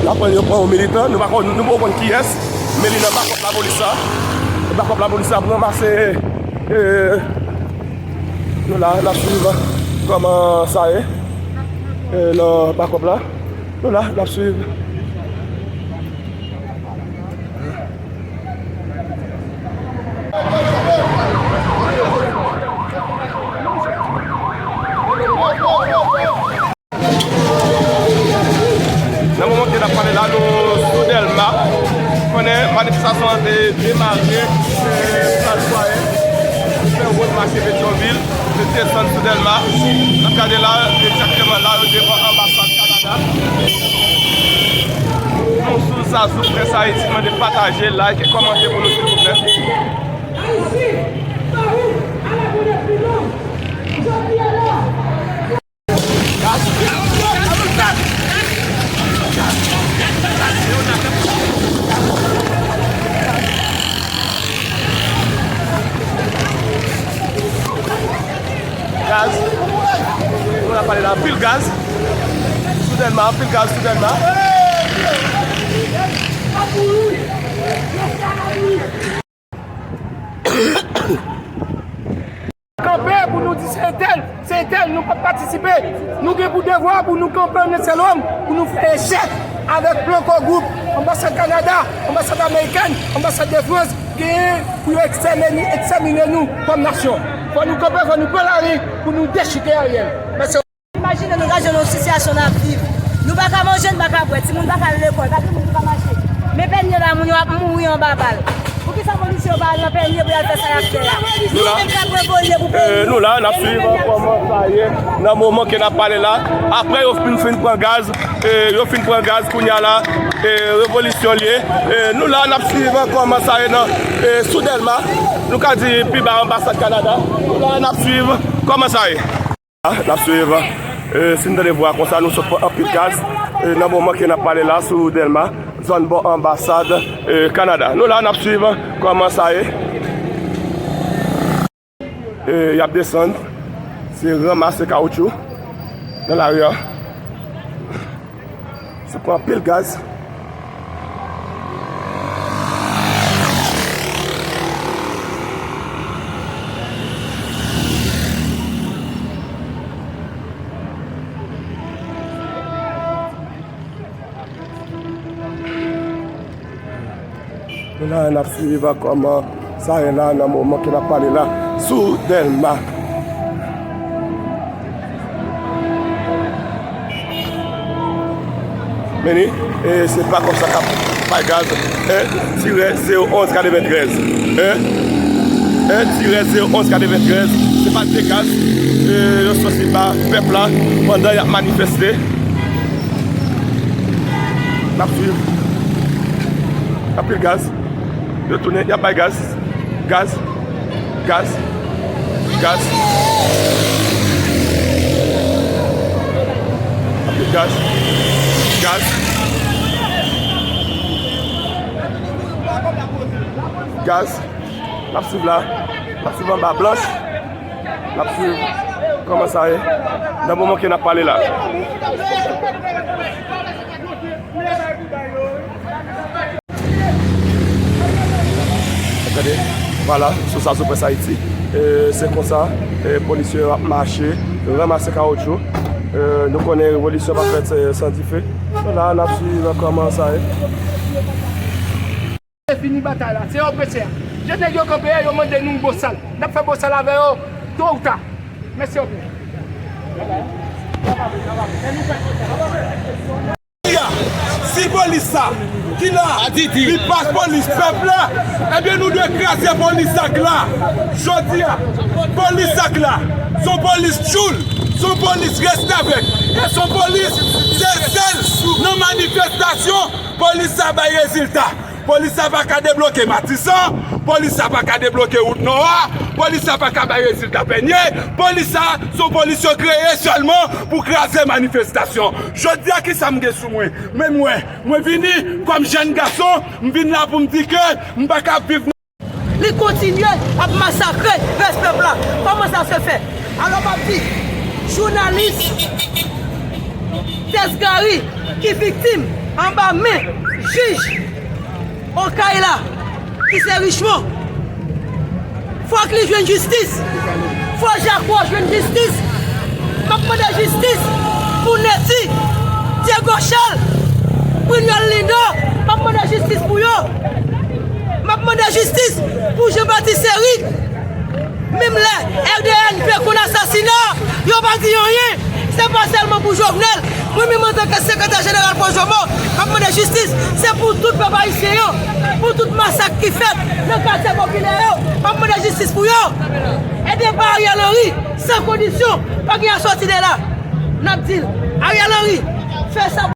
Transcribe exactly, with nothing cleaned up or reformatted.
Apre yo pran yon militan, nou pa konn, nou poko konn kiyès, men li nan bakòp lapolis la. Bakòp lapolis la pou ranmase, e, nou la, n ap swiv kòman sa ye, e, nan bakòp la. Nou la, n ap swiv. Nan moman ke n ap pale la, nou sou Dèlma. Konnen manifestasyon an te demare, e, Plas Kwayen, fè wòt mache Petyonvil, te desann sou Dèlma. N ap gade la, egzakteman la, yo devan anbasad Kanada. Nou sou Zazou Presse Haïti, mande pataje, like e kòmante pou nou, silvouplè. Ayiti, Paris, a la bonè pi long. Jodi a la. Gaz. Nou la pale la, anpil gaz. Soudènman, anpil gaz, soudènman. Kanpe pou nou di se entèl, se entèl, nou p ap patisipe. Nou gen pou devwa pou nou kanpe an enselòm, pou nou fè echèk avèk plan Core Group, anbasad Kanada, anbasad amerikèn, anbasad de Frans, genyen pou yo ekstèmini-, ekstèmine nou kòm nasyon. Fò nou kanpe, fò nou pran lari pou nou dechike Ariel. Mèsi. Imajine nou gade nan sitiyasyon n ap viv. Nou pa ka manje, nou pa ka bwè. Timoun pa ka al lekòl, pa gen moun ki ka mache. Men Pènye la, moun yo ap mouri anba bal. Poukisa polisye yo pa al nan Pènye pou y al fè sa y ap fè a? Nou la. Nou menm k ap revolte pou peyi nou. Nou la, n ap swiv kòman sa ye nan moman ke n ap pale la. Apre yo fin, fin pran gaz, e, yo fin pran gaz kounye a la, e, revolisyon l ye. E, nou la, n ap swiv kòman sa ye nan, e, sou Dèlma. Nou ka di pi ba anbasad Kanada. Nou la, n ap swiv kòman sa ye. N ap swiv. E, si n tande vwa konsa, nou sot pran anpil gaz. E, nan moman ke n ap pale la sou Dèlma, zòn bò anbasad, e, Kanada. Nou la, n ap swiv kòman sa ye. E, y ap desann. Se ranmase kawotchou nan lari a. Se pran anpil gaz. Nou la, n ap swiv kòman sa ye la nan moman ke n ap pale la sou Dèlma. Men ni, e, se pa konsa k ap bay gaz. En, tirè zewo onz katreventrèz. En, en, tirè zewo onz katreventrèz. Se pa de gaz, e, yo sòti ba pèp la pandan y ap manifeste. N ap swiv. Anpil gaz. Yo tounen, y ap bay gaz. Gaz. Gaz. Gaz. Anpil gaz. Gaz. Gaz. N ap swiv la. N ap swiv anba planch. N ap swiv kòman sa ye nan moman ke n ap pale la. Tande, vwala, sou sa, sou Près Ayiti. E, se konsa, e, polisye yo ap mache, ranmase kawotchou. E, nou konnen revolisyon pa fèt, e, san dife. Vwala, n ap swiv kòman sa ye. Se fini batay la, se yo prese a. Jan nèg yo kanpe a, yo mande nou bosal. N ap fè bosal avè yo, to ou ta. Mèsi anpil. Si polis sa ki la, li pa polis pèp la, ebyen nou dwe kraze polis sa k la. Jodi a, polis sa k la, se yon polis tchoul, se yon polis restavèk, e se yon polis se sèl nan manifestasyon. Polis sa bay rezilta. Polis sa pa ka debloke Matisan, polis sa pa ka debloke wout Nò a, polis sa pa ka bay rezilta Pènye, polis sa se yon polis yo kreye sèlman pou kraze manifestasyon. Jodi a, kisa m gen sou mwen? Men mwen, mwen vini kòm jèn gason, m vin la pou m di ke m pa ka viv. Li kontinye ap masakre rès pèp la. Kòman sa se fè? Alò m ap di, jounalis Tès Gary ki viktim, anba men jij Okay la, ki se Richemond. Fòk li jwenn jistis. Fò Jako jwenn jistis. M ap mande jistis pou Neti, Diego Charles, Brignol Lindor. M ap mande jistis pou yo. M ap mande jistis pou Jean Baptiste Eric. Menm lè R D N P konn asasina, yo pa di anyen. Se pa sèlman pou Jovenel. Mwen menm antanke sekretè jeneral Projomo, m ap mande jistis. Se pou tout pèp ayisyen yo, pou tout masak ki fèt nan katye popilè yo. M ap mande jistis pou yo. E depa Ariel Henry, san kondisyon, pa gen asòti de la. N ap di l, Ariel Henry, fè sa